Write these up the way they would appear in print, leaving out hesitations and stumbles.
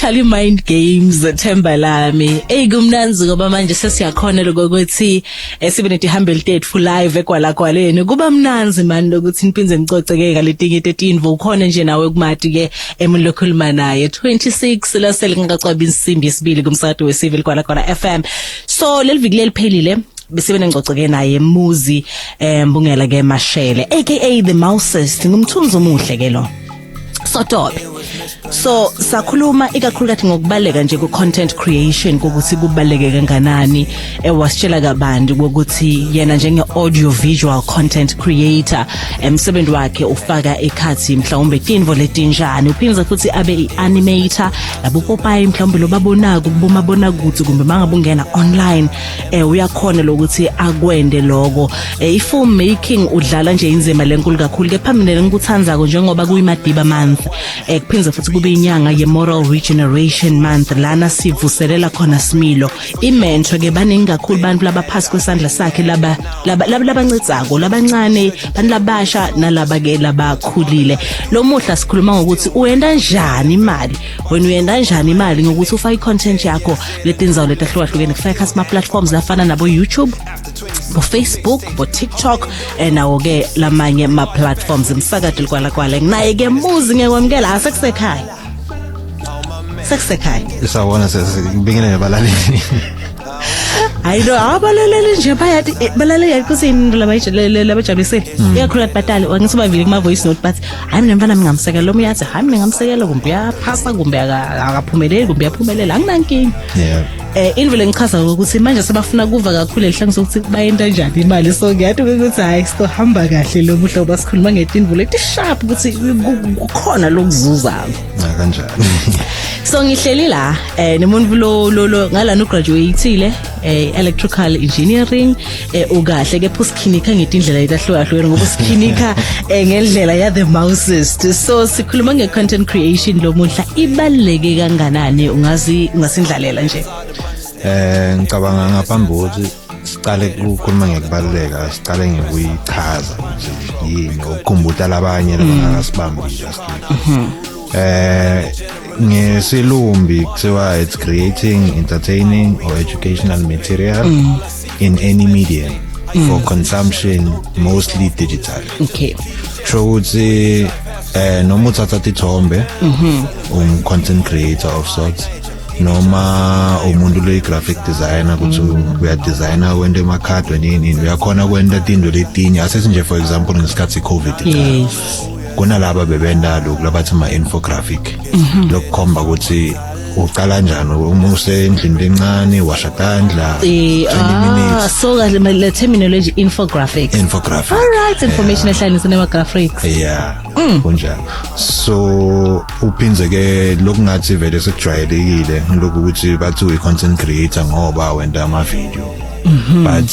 Actually, mind games, themba lami. Ey, kumnanzi ngoba manje sesiyakhona lokuthi sibe netihambeli tetfu live egwalagwaleni. Kuba mnanzi mani lokuthi niphindze nicoceke ngaletinye tetinvo. Ukhona nje nawe kumati ke emuntu lokhuluma naye. 26 lasele ngingacwabi insimbi yesibili kumsakato wesive Ligwalagwala FM. So leli viki leliphelile bese benengcoceke naye Muzi Mbungela ke Mashele, aka the Mousist. Ngumthunzi omuhle ke lo. Sotobe. So sakhuluma ikakhulukathi ngokubaleka nje ku content creation, ukuthi kubaleke kanganani. Ewasitshela kabanti ukuthi yena njenge audio visual content creator, emsebenzi wakhe ufaka ekhathi mhlawumbe tinvo letinjani. Uphindze futhi abe i-animator, labo popayi mhlawumbe lobabonako kubomabona kuthi kumbe mangabe ungena online, uyakhona lokuthi akwende lokho. I-film making udlala nje inzima lenkulu kakhulu ke phambili. Ngikuthandzako njengoba kuyiMadiba Month, kuphindze futhi kube inyanga ye-Moral Regeneration Month, lana sivuselela khona similo. I-mentor ke, baningi kakhulu bantu labaphasi kwesandla sakhe, laba labancedzako labancane, bantu labasha nalaba ke labakhulile. Lo muhla sikhuluma ngokuthi uyenda njani imali, wena uyenda njani imali ngokuthi ufake i-content yakho letindzawo letahlukahlukene, kufaka ekhatsi ma-platforms lafana nabo YouTube, bo Facebook, bo TikTok, nawo ke lamanye ma platforms. Umsakato Ligwalagwala, nginaye ke Muzi, ngiyakwamukela asekusekhaya, sekusekhaya. Sawubona, sesibingelele nabalaleli. Hayi no, abalaleli nje bayathi balaleli ukuthi into labajabulisile ikakhulu batali wangithi bavile kuma voice note, bathi, "Hayi, mina mfana ngingamsekela lo." Uyathi, "Hayi, mina ngingamsekela," kumbe uyaphasa, kumbe akaphumeleli, kumbe uyaphumelela, anginankinga. Indlela engichaza ukuthi manje sebafuna kuva kakhulu elihlangiso ukuthi bayenta njani imali. So ngiyathi ukuthi hayi, sizohamba kahle lo muhla ngoba sikhuluma ngetinvo leti sharp, ukuthi kukhona lokuzuzako. Na kanjani. So ngihleli la nomuntu lo ngalana ugraduateile electrical engineering. Ukahle ke usikhinikha ngetindlela etahlukahlukene ngoba usikhinikha ngendlela ya the mousist. So sikhuluma nge content creation lo muhla, ibaluleke kanganani? Ungazi ungasindlalela nje? Ngicabanga ngaphambi kokuthi siqale ukukhuluma ngekubaluleka, siqale ngekuyichaza ukuthi yini, ukukhumbuta labanye labangakasibambi just. Ngesilumbi kuthiwa it's creating entertaining or educational material in any medium for consumption, mostly digital. Kusho ukuthi noma uthatha tithombe, um content creator of sorts, noma umuntu lo graphic designer, ukuthi uya designer, wente emakhadi, wenini, uyakhona kwenta tinto letinye. Asethi nje, for example, ngesikhathi iCovid iqala, kunalaba bebenta lokhu labathi ma infographic, lokukhomba ukuthi uqala kanjani uma usendlini lencane, washa tandla 20 minutes. So kahle le terminology, infographics. Infographic. All right, information ehlanganise nema graphics. Yeah, kunjalo. So uphindze ke lokungathi vele sekujwayelekile lokhu ukuthi bathi uyi content creator ngoba wenta ama video, but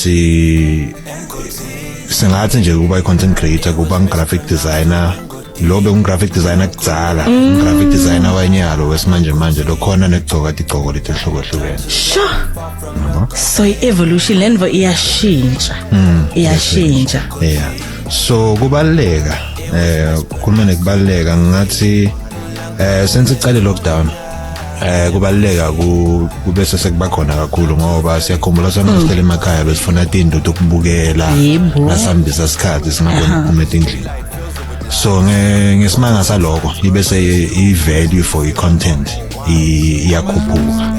singathi nje kuba i content creator kuba graphic designer, lo be graphic designer kudzala, graphic designer wanyalo wesimanje manje lokhona nekugcoka tigcoko letehlukahlukene. So i-evolution lenvo iyashintsha, iyashintsha. Yeah, so kubaluleka, kukhuluma nekubaluleka, ngathi since icale lockdown, kubaluleka kube sesekuba khona kakhulu, ngoba siyakhumbula sona sihlele emakhaya besifuna tinto tokubukela nasihambisa isikhathi, singakhona ukuphuma etindlini. So ngesimanga saloko ibese i-value for i-content iyakhuphuka,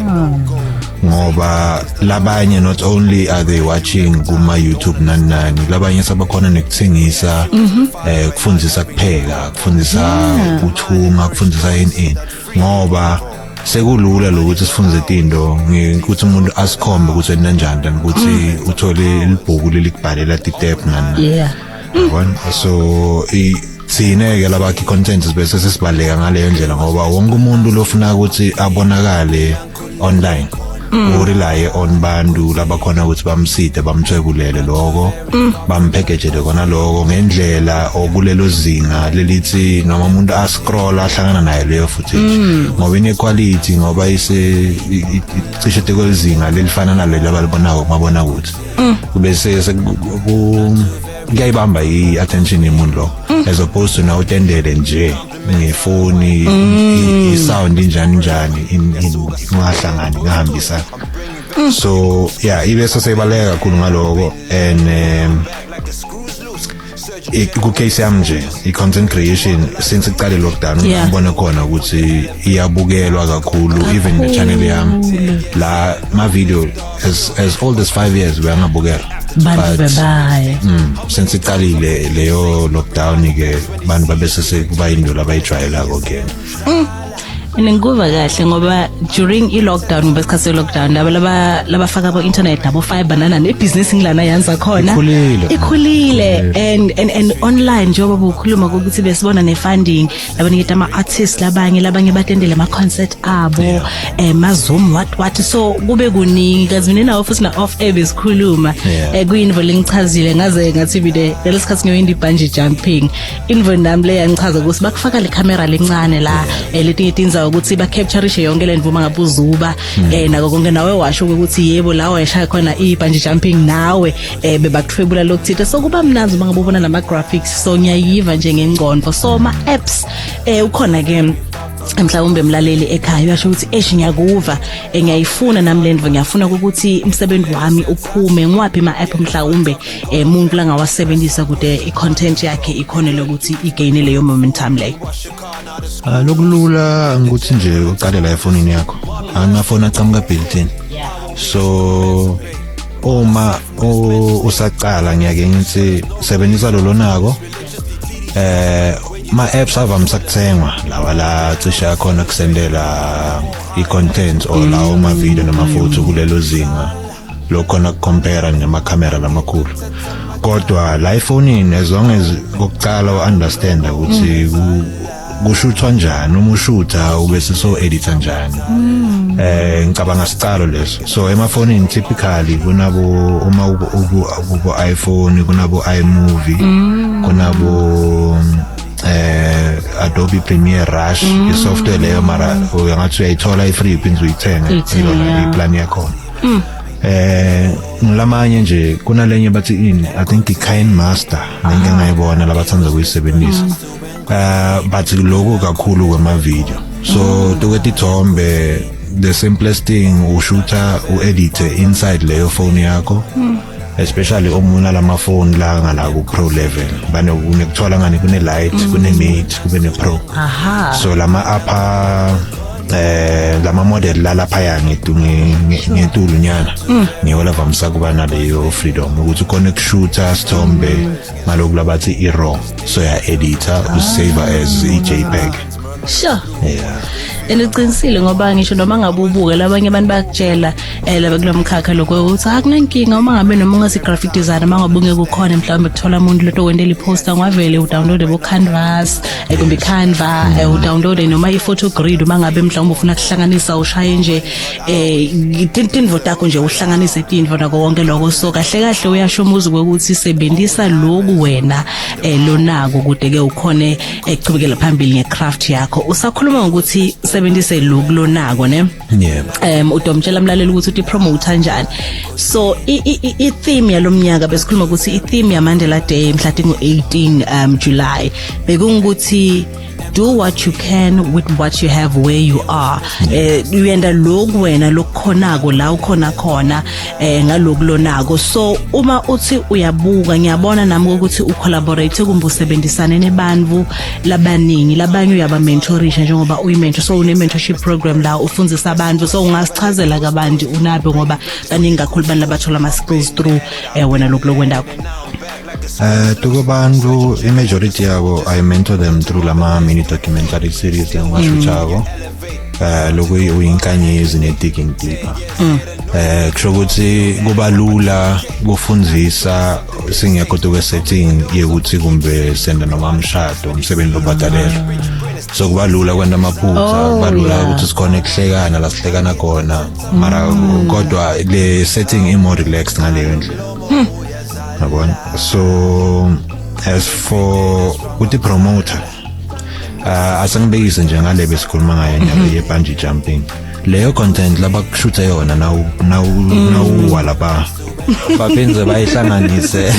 ngoba labanye not only are they watching kuma YouTube nani nani, labanye sabakhona nekuthengisa, kufundisa kupheka, kufundisa ukuthunga, kufundisa ini ini, ngoba sekulula lokuthi sifunze tinto ukuthi umuntu asikhombe ukuthi wena njani than ukuthi uthole libhuku lelikubhalela ti-step nani nani. Yabona, so thine ke labakhi content bese sesibaleka ngaleyo ndlela, ngoba wonke umuntu lofuna ukuthi abonakale online urely on bantu labakhona ukuthi bamside, bamthwebulele lokho, bampackagele kona lokho ngendlela okulelo zinga lelithi noma umuntu ascroll ahlangana nayo leyo footage, ngoba ine quality, ngoba ise cishe tekwezinga lelifana naleli abalibonako kumabona kuthi, bese ku Kuyayibamba i-attention yomuntu lo, as opposed to now utendele nje ngefoni, i-sound injani njani, ingahlangani, ingahambisani. So yeah, ibe seseyibaleka kakhulu ngaloko. And ku case yami nje, i-content creation, since iqale lockdown, ngibona khona ukuthi iyabukelwa kakhulu, even the channel yami la ma video as old as 5 years uyangabukela. Bantu bebaye. Since iqalile leyo lockdown ke, bantu babese sekuba into labayijwayelako ke. And ngikuva kahle ngoba during i-lockdown, ngoba isikhathi se-lockdown, laba labafaka abo-internet nabo fiber nanani, ibhizinisi ngilana yanza khona. Ikhulile. Ikhulile. And online, njengoba bukhuluma ukuthi besibona ne-funding labaniketa ama-artists, labanye batendele ama-concert abo, ma-Zoom, what what. So kube kuningi kazi. Mina nawe futhi na-off air besikhuluma. Kuyinvo lengichazile, ngaze ngathi bide lesikhathi ngiyoyinda i-bungee jumping, invo nami le yangichaza ukuthi bakufaka le camera lencane la, letinye tindzawo ukuthi ba-captureishe yonke le mvuma ngabe uzuba, nako konke. Nawe washo ukuthi yebo, la wayeshaya khona i-bungee jumping nawe, bebakuthwebula lokuthile. So kuba mnandzi uma ngabe ubona lama graphics. So ngiyayiva nje ngengqondo. So ma apps, ukhona ke mhlawumbe mlaleli ekhaya uyasho ukuthi, "Eish, ngiyakuva, ngiyayifuna nami lento, ngiyafuna ukuthi umsebenzi wami uphume." Ngiwaphi ma app mhlawumbe umuntu langawasebenzisa kude i-content yakhe ikhone lokuthi igain leyo momentum leyo? Ah, lokulula ukuthi nje uqale la efonini yakho, amafoni aqhamuka built in. So uma usaqala, ngiyake ngithi sebenzisa lo lonako. Ma apps avamisa kuthengwa lawa la cishe akhona kusendela i-content or lawo ma video nama photo kulelo zinga lokhona compare nama camera lamakhulu. Kodwa la efonini, as long as kokuqala u-understand ukuthi kushuthwa njani, uma ushutha ube so edita njani, ngicabanga sicalo leso. So emafonini typically kunabo, uma uku iPhone kunabo iMovie, kunabo Adobe Premiere Rush, i-software leyo. Mara uyangathi uyayithola i-free, phinde uyithenge. Uyithenge, Ilona i-plan yakhona. Ngilamanye nje, kunalenye bathi ini, I think i-KineMaster, ngeke ngayibona labathanda kuyisebenzisa, but lokho kakhulu kwema video. So tuke tithombe, the simplest thing, ushutha uedit inside leyo phone yakho, especially omunye lamafoni la ngala ku pro level, bane kunekuthola ngani, kune lite, kune mate, kube ne pro. So lama upper, lama model la lapha ya ngetulu nyana, ngiyo lavamisa kuba naleyo freedom ukuthi ukhona ukushutha sithombe ngaloku labathi i-raw, so ya edita, usave as i-JPEG. Yeah. And uqinisile, ngoba ngisho noma ngabe ubuke labanye abantu bayakutshela, laba kulo mkhakha lokho, ukuthi akunankinga uma ngabe noma ungasi graphic designer, uma ngabe ungeke ukhona mhlawumbe kuthola umuntu lento wendela iposter, ngavele udownload bo Canvas, kumbe Canva, udownload noma i-photo grid. Uma ngabe mhlawumbe ufuna kuhlanganisa, ushaye nje tindvo takho nje, uhlanganise tindvo nako konke lokho. So kahle kahle uyasho umuzi ukuthi sebenzisa lokhu wena lonako kude ke ukhone ekuchubekela phambili ngecraft yakho. Usakhuluma ngokuthi sebenzise lokhu lonako, ne? Yebo. Udomtshela mlaleli ukuthi uthi promote kanjani. So i theme yalomnyaka, besikhuluma ukuthi i theme ya Mandela Day mhla ngo18 July bekungukuthi "Do what you can with what you have where you are." Uyenda lokhu wena lokukhonako la ukhona khona, ngaloku lonako. So uma uthi uyabuka, ngiyabona nami ukuthi ucollaborate kumbe usebenzisane nebantu labaningi, labanye uyaba mentorisha njengoba uyi mentor. So une mentorship program la ufundisa abantu. So ungasichazela kabanti unabe, ngoba baningi kakhulu abantu labathola ama skills through wena lokhu lokwendakho. Tukubantu, i-majority yabo I mentor them through lama mini documentary series lengiwashuthako. Lokhu uyinkanyezi ne digging deeper. Kusho ukuthi kuba lula kufundzisa singekho tuke setting yekuthi kumbe senda noma umshado, umsebenzi lobhadalelwa. So kuba lula kwenta amaphutha, kuba lula ukuthi sikhone kuhlekana la sihlekana khona. Mara kodwa le setting i more relaxed ngaleyo ndlela. Yabona, so as for ukuthi promoter, asengibekise nje ngale besikhuluma ngayo nyalo ye bungee jumping. Leyo content labakushutha yona nawu lapha, baphindze bayihlanganise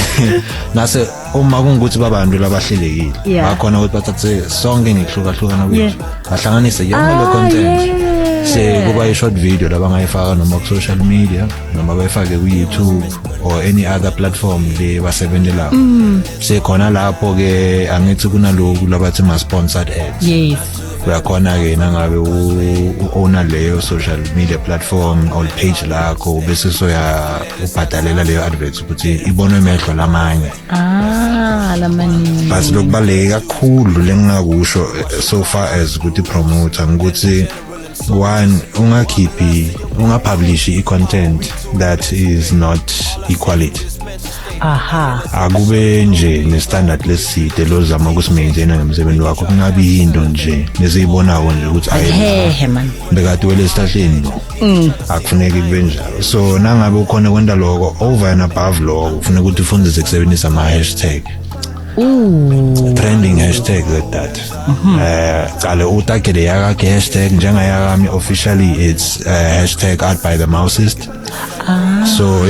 nase uma kungukuthi babantu labahlelekile, bakhona ukuthi bathathe sonke ngekuhlukahlukana kwethu, bahlanganise yonke le content, sekuba i-short video labangayifaka noma ku-social media noma bayifake ku-YouTube or any other platform le basebentelayo. Sekhona lapho ke, angithi kunaloku labathi ma-sponsored ads. Uyakhona ke nangabe u-owner leyo social media platform or page lakho, bese soya ubhadalela leyo advert ukuthi ibonwe emehlo lamanye. Ah, lamani. But lokubaluleke kakhulu lengingakusho, so far as ukuthi promoter, ukuthi one, ungakhiphi, ungapublish i-content that is not equality. Akube nje ne-standard leside lozama ukusimaintaina ngemsebenzi wakho, kungabi yinto nje lesiyibonako nje ukuthi ayi, Hehe man. Bekade wele esihlahleni lo, akufuneki kube njalo. So nangabe ukhona kwenta lokho, over and above lokho, kufuneka ukuthi ufundise kusebenzisa ama-hashtag. Ooh. Trending hashtag like that. Cale utakele yakakhe hashtag, njengayakami officially it's #ArtByTheMousist. So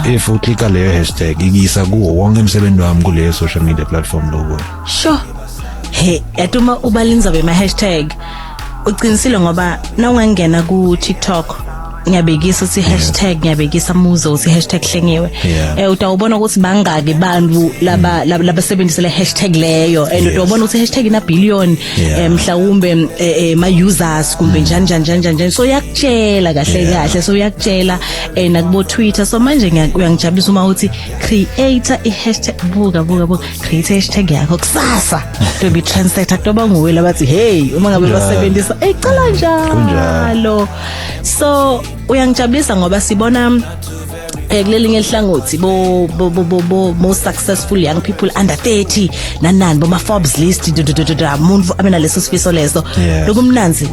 if uklika leyo hashtag, ikuyisa kuwo wonke umsebenzi wami kuleyo social media platform lokuyo. Sure. He, yatuma ubalinza bema hashtag. Uqinisile, ngoba nawungangena ku TikTok, ngiyabekisa uthi #NgiyabekisaMuzo, uthi #Hlengiwe, utawubona ukuthi bangaki bantu laba labasebenzisa le hashtag leyo, and utawubona ukuthi hashtag ina billion, mhlawumbe ma users kumbe njani njani njani njani. So yakutshela kahle kahle, so uyakutshela nakubo Twitter. So manje uyangijabulisa uma uthi create i hashtag. Buka, buka, buka, create hashtag yakho kusasa to be translator, kutoba nguwe labathi hey, uma ngabe basebenzisa cala njalo. So uyangijabulisa ngoba sibona kulelinye ihlangothi bo most successful young people under 30 nanani boma Forbes list, du- du- du- du- du, umuntu abe naleso sifiso leso. Lokumnanzi,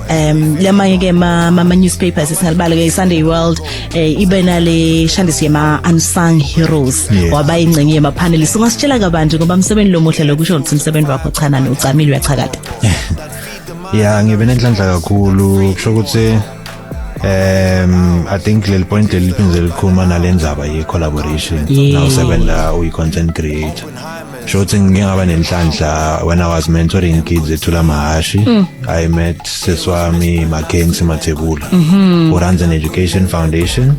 lamanye ke ma newspapers singalibala ke, Sunday World, ibe nale shandisi yema unsung heroes, waba ingcenye yema panelists. Ungasitshela kabanzi, ngoba umsebenzi lo muhle, lokusho ukuthi umsebenzi wakho chanani ucamile, uyachakada. Yeah, ngibe nenhlanhla kakhulu. Kusho ukuthi I think leli point leli liphinze likhuluma nalendzaba ye collaboration. Nawusebenza uyi content creator, sho ukuthi ngike ngaba nenhlanhla when I was mentoring kids eThula Mahashi, I met seswami Mackenzie Mathebula, who runs an education foundation.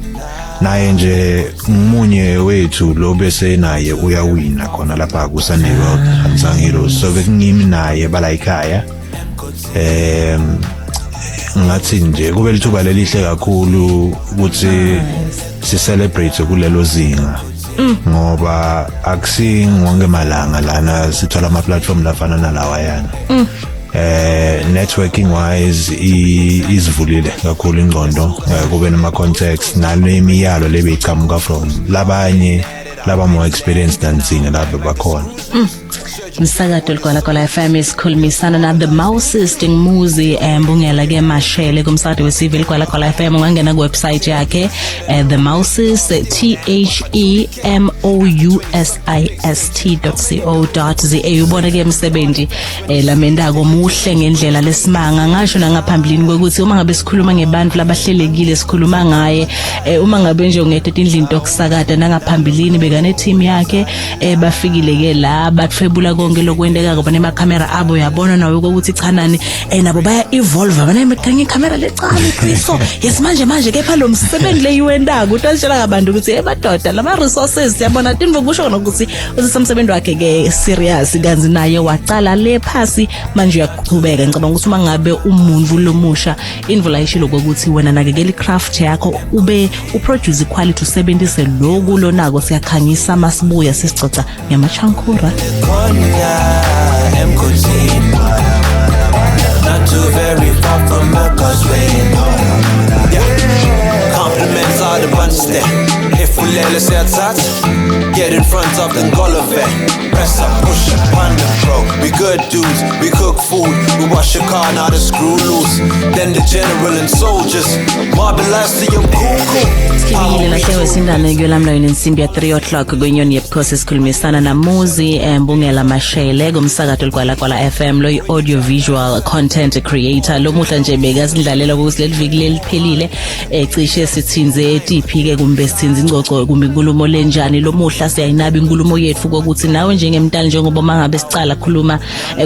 Naye nje umunye wethu lo bese naye uyawina khona lapha ku Sunday World Unsung Heroes. So bekungimi naye bala ekhaya. Ngathi nje kube lithuba lelihle kakhulu ukuthi si celebrate kulelo zinga, ngoba akusi wonke malanga lana sithola ama platform lafana nalawa yana. Networking wise izivulile kakhulu ingqondo, kube nama contacts nalemiyalo lebeyichamuka from labanye laba more experienced than thina laba bakhona. Umsakato Ligwalagwala FM, isikhulumisana na The Mousist, Muzi Mbungela ke Mashele, kumsakato wesive Ligwalagwala FM. Ungangena ku website yakhe, The Mousist, themousist.co.za, ubone ke umsebenzi lamendako muhle ngendlela lesimanga. Ngasho nangaphambilini kwekuthi uma ngabe sikhuluma ngebantu labahlelekile, sikhuluma ngaye. Uma ngabe nje ungete endlini tokusakata, nangaphambilini bekane team yakhe, bafikile ke la bathwebula konke lokwenteka ngoba nemakhamera abo, uyabona nawe ukuthi chanani, nabo baya evolve, bane ikhamera lecane iqiso yesimanje manje. Kepha lo msebenzi leyiwentako utasitshela kabantu ukuthi hey madoda, lama resources siyabona tinvo, kusho nokuthi usisemsebenzi wakhe ke serious, kanzi naye wacala le phasi, manje uyaqhubeka. Ngicabanga ukuthi uma ngabe umuntu lomusha imvula ishilo kokuthi wena nakekela icraft yakho, ube uproduce quality, usebenzise loku lonako. Siyakhangisa, masibuya sesicoca ngemachankura. Khona emkhosini, not too very far from Causeway. Yeah, compliments are the bunch there. If ulele siyathatha, get in front of the Ngolove. Press up, push up on the pro. We good dudes, we cook food, we wash your car, now the screw loose. Then the general and soldiers, mobilize to your cuckoo. Sikhibile lahle wesindane kuyolamla insimbi ya 3 o'clock kwenyoni yebukhosi. Sikhulumisana naMuzi Mbungela Mashele kumsakato Ligwalagwala FM, lo audio visual content creator. Lomuhla nje bekasidlalela ukuthi leli viki leliphelile cishe sithinze tiphi ke, kumbe sithinze ingcoco kumbe inkulumo lenjani. Lomuhla siyayinaba inkulumo yethu kokuthi nawe njengemntali, njengoba mangabe sicala khuluma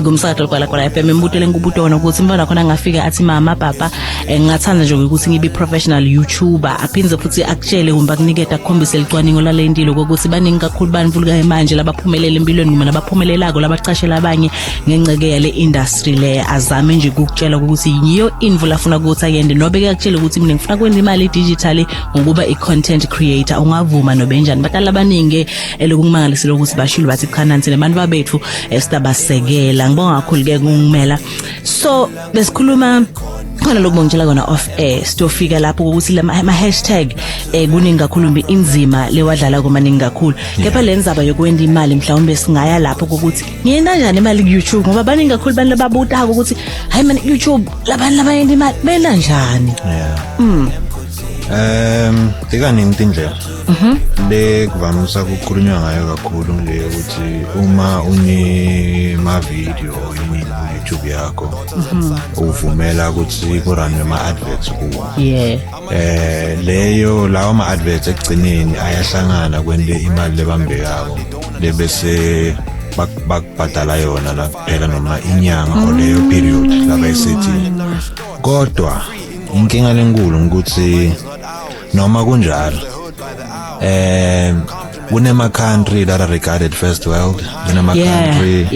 kumsakato Ligwalagwala FM, imbuto lenkubuto wona ukuthi umntwana khona angafika athi, "Mama, papa, ngingathanda nje ukuthi ngibe professional YouTuber," aphindze futhi akutshele kumbe akunikete, akukhombise licwaningo lalentilo kokuthi baningi kakhulu bantfu manje labaphumelela empilweni kumbe labaphumelelako, labacashela abanye ngenceke yale industry le. Azame nje ukukutshela ukuthi yiyo intfo lafuna ukuthi ayende, nobe kuyakutshela ukuthi, "Mina ngifuna kwenza imali digital ngokuba i-content creator," ungavuma nobe njani? Batali abaningi elokumangalisile ukuthi bashilo bathi cha, nansi nabantu babethu esitabasekela. Ngibonga kakhulu ke kungimela. So besikhuluma khona lokhu bongitshela kona off air, sitofika lapho ukuthi lama hashtag kuningi kakhulu mbi inzima lewadlala kumaningi kakhulu, kepha le ndzaba yokwenda imali mhlawumbe singaya lapho ukuthi ngiyenda kanjani imali ku YouTube, ngoba baningi kakhulu abantu lababutako ukuthi hayi man, YouTube labantu labayenda imali benda njani? Yeah. Tikaningi tindlela. Le kuvamisa ukukhulunywa ngayo kakhulu ngile ukuthi uma une ma video yini YouTube yakho, uvumela ukuthi ku-run ama adverts kuwo. Leyo lawo ma adverts ekugcineni ayahlangana kwente imali lebambekako lebese bakubhadala yona la kuphela noma inyanga or leyo period labayisethile. Kodwa inkinga lenkulu ukuthi noma kunjalo, kunema country that are regarded first world, kunema country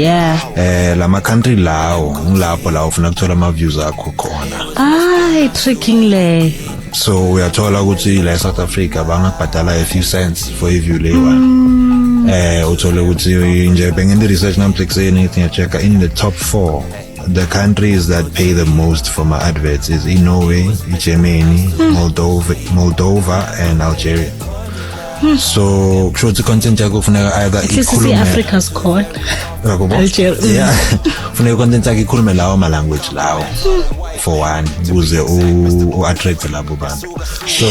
lama country lawo ngilapho la ufuna ukuthola ama views akho khona. Ay, tricking le. So uyathola ukuthi la eSouth Africa bangabhadala a few cents for i view leyo one. Uthole ukuthi nje bengenza research namhla ekuseni, ngithi ngiyachecka in the top 4, the countries that pay the most for my adverts is in Norway, Germany, Moldova and Algeria. So kusho ukuthi content yakho kufuneka either At least ikhulume si-Africa sikhona. Uyakubona? Algeria. Yeah, funeka content yakho ikhulume lawo ma language lawo for one, ukuze u attract labo bantu. So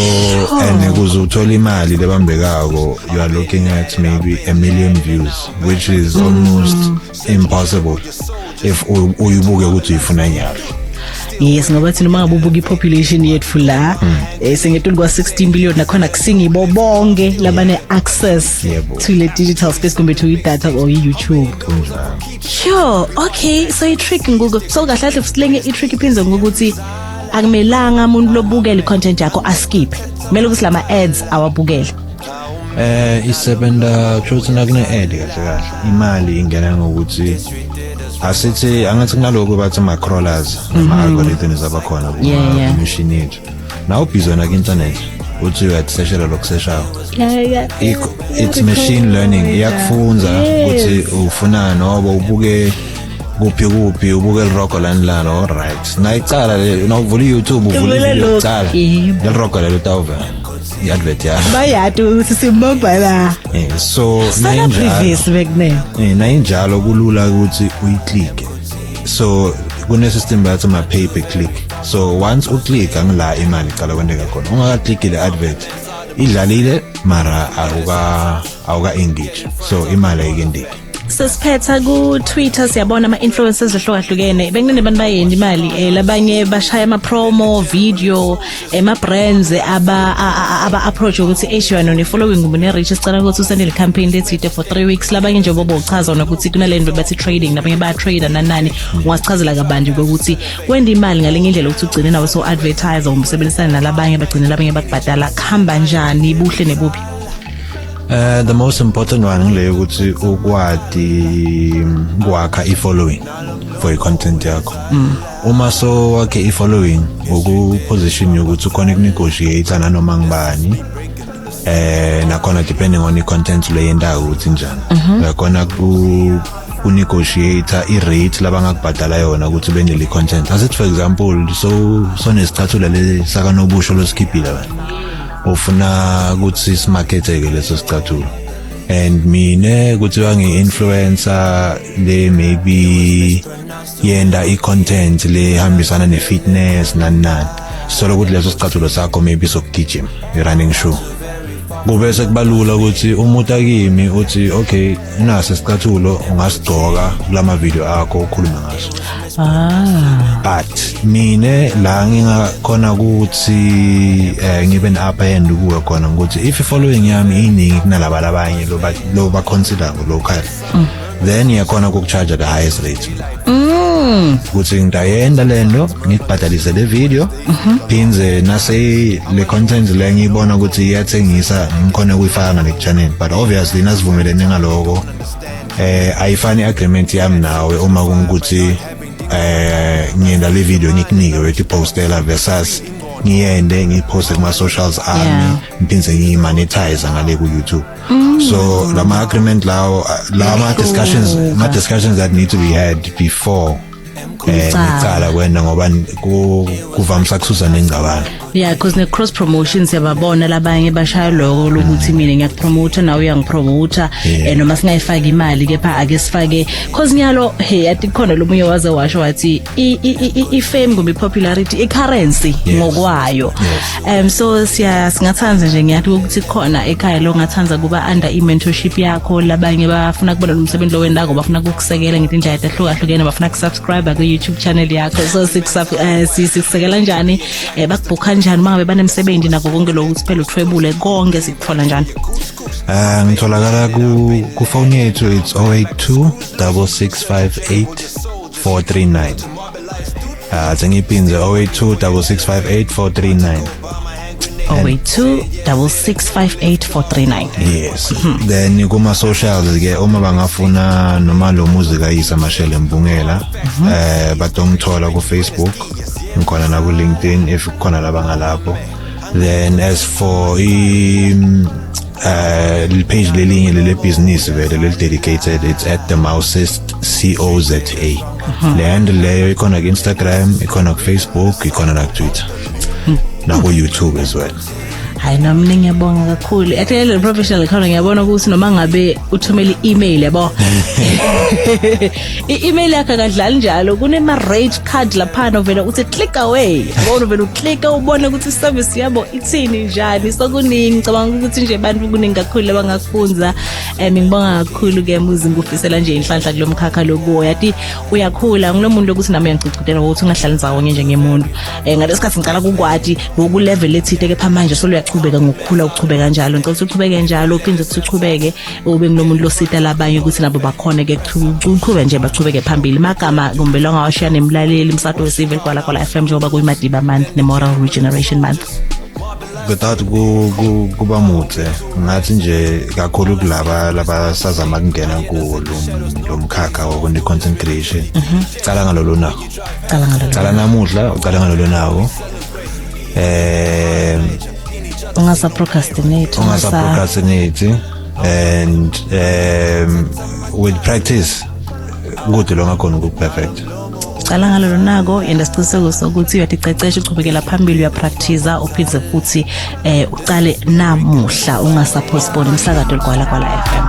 and ukuze uthole imali lebambekako, you are looking at maybe a million views, which is almost impossible if uyibuke ukuthi uyifuna nyalo. Yes, ngoba thina uma ngabe ubuka i-population yethu la, sengetulu kwa 16 billion, nakhona kusingibo bonke labane access to le digital space kumbe to i-data or i-YouTube. Kunjalo. Sure, okay, so i-trick nguko, so kahle kahle futhi lenye i-trick iphinze ngokuthi akumelanga umuntu lobukela i-content yakho askip, kumele ukuthi lama ads awabukele. Isebenta kusho ukuthi nakune ad, kahle kahle imali ingena ngokuthi asithi angathi kunaloko bathi ama crawlers, ama algorithms abakhona kumishini yethu. Na ubhizi wena ku-internet uthi uyaseshela lokuseshayo, it's machine learning, iyakufunza ukuthi ufuna noba ubuke kuphi kuphi, ubuke lirogo lani lalo. Alright, nayicala le nawuvula i-YouTube, uvula Uvula i-video lokhu. yokucala, lelirogo lelo utawuvela i-advert yakho. Bayati ukuthi simbamba la. So sana nayinjalo previous bekunene. Nayinjalo kulula ukuthi uyiclick. So kune system bathi ma pay per click. So once uclick, angila imali iqala kwenteka khona. Ungakaclick le advert idlalile, mara awuka engage, so imali ayikendeki. Sesiphetha, ku Twitter siyabona ama influencers ahlukahlukene bekunene abantu bayenda imali, labanye bashaya ama promo video ema brands aba approach ukuthi eish, wena une following kumbe ne reach, sicela ukuthi usendele campaign lethide for 3 weeks. Labanye nje bobo uchaza ukuthi kunalento bathi trading, labanye baya trade nanani. Ungasichazela kabanzi ukuthi kwenda imali ngalenye indlela ukuthi ugcine nawe so advertise umsebenzisana nalabanye, bagcine labanye bakubhadala, kuhamba njani, buhle nebubi? The most important one ngile ukuthi ukwati kwakha i-following for i-content yakho. Uma so wakhe i-following, uku position yokuthi ukhona ukunegotiate nanoma ngibani, nakhona depending on i-content leyendayo ukuthi njani, uyakhona ku negotiate i-rate labangakubhadala yona ukuthi bendele i-content. Asithi for example, so sonesicathulo le sakanobusho losikhiphile wena, ufuna ukuthi simaketheke leso sicathulo. And mine kuthiwa ngi-influencer le maybe yenda i-content le hambisana ne-fitness nani nani, sithola ukuthi leso sicathulo sakho maybe sokugijima, i-running shoe. Kube sekubalula ukuthi umuntu akimi uthi, "Okay, naso isicathulo, ungasigcoka kulama video akho ukhulume ngaso." But mine la ngingakhona ukuthi ngibe ne upper hand kuwe khona ukuthi if following yami iningi kunalaba labanye lo ba consider local, then ngiyakhona ukucharge the highest rate ukuthi ngidayenda lento, ngikubhadalise le video, phinze nase le content le ngiyibona ukuthi iyathengisa, ngikhona ukuyifaka ngale channel. But obviously nasivumelene ngaloko, ayifani agreement yami nawe uma kungukuthi ngiyenda le video ngikunike wethi postela versus ngiyende ngiposte kuma socials ami, ngiphindze ngiyimonetize ngale ku YouTube. So lama agreement lawo, lama discussions, ma discussions that need to be had before Kucala. Ngicala kwena ngoba kuvamisa kususa nengcabano. Yeah, because ne cross promotions yababona labanye bashaya lokho lokuthi mina ngiyakupromota nawe uyangipromota. Noma singayifaki imali, kepha ake sifake, cause nyalo, hey, athi khona lo munye waze washo wathi i fame kumbe popularity i currency ngokwayo. So siya singathanda nje, ngiyathi ukuthi khona ekhaya lo ngathanda kuba under i mentorship yakho, labanye bafuna kubona lo msebenzi lo wendako, bafuna ukukusekela ngetindlela etahlukahlukene, bafuna kusubscribe ku YouTube channel yakho. So sikusekela njani, bakubhukha kanjani uma ngabe banemsebenzi nako konke lokhu, ukuthi phela uthwebule konke, sikuthola njani? Ngitholakala ku phone yethu, it's 082 6658 439. Sengiphinze, 082 6658 439. 082 6658 439. Yes. Then kuma socials ke, uma bangafuna noma lo muzi kayisa Mashele Mbungela, batongithola ku Facebook, ngikhona na ku LinkedIn if kukhona labangalapho. Then as for i page lelinye lele business vele leli dedicated, it's @themousist coza. Le handle leyo ikhona ku Instagram, ikhona ku Facebook, ikhona na ku Twitter, na ku YouTube as well. Hayi, nami ngiyabonga kakhulu. Athi le professional khona, ngiyabona ukuthi noma ngabe uthumela i-email yabo, i-email yakhe akadlali njalo, kunema rate card laphana, uvela uthi click away, yabona, uvela uclicka ubone ukuthi service yabo ithini, njani. So kuningi, ngicabanga ukuthi nje abantu kuningi kakhulu abangakufunza. Ngibonga kakhulu ke Muzi, ngikufisela nje inhlanhla kulo mkhakha lokuwo. Yathi uyakhula ngulo muntu ukuthi nami uyangicicitela ukuthi ungahlali ndzawonye njengemuntu. Ngalesikhathi ngicala kukwati ngoku level ethile, kepha manje solo uyachubeka ngokukhula, uchubeka kanjalo. Ngicela ukuthi uchubeke njalo, uphinde futhi uchubeke ube ngulomuntu losita labanye ukuthi nabo bakhone ke uchube nje, bachubeke phambili. Magama kumbe lo ngawashiya nemlaleli umsakato wesive Ligwalagwala FM, njengoba kuyiMadiba Month ne-Moral Regeneration Month? Without kuba muthe, ngathi nje kakhulu kulaba labasazama kungena kuwo lo mkhakha wokwenta content creation, cala ngalolo nako. Cala ngalolo. Cala namuhla, ucala ngalolo nako. Ungasa procrastinate. Ungasa procrastinate and with practice kude lo ngakhona uku perfect. Cala ngalolo nako, yenda siciniseko sokuthi uyaticecesha, uchubekela phambili, uyapractice, uphindze futhi ucale namuhla, ungasa postpone. Umsakato Ligwalagwala FM.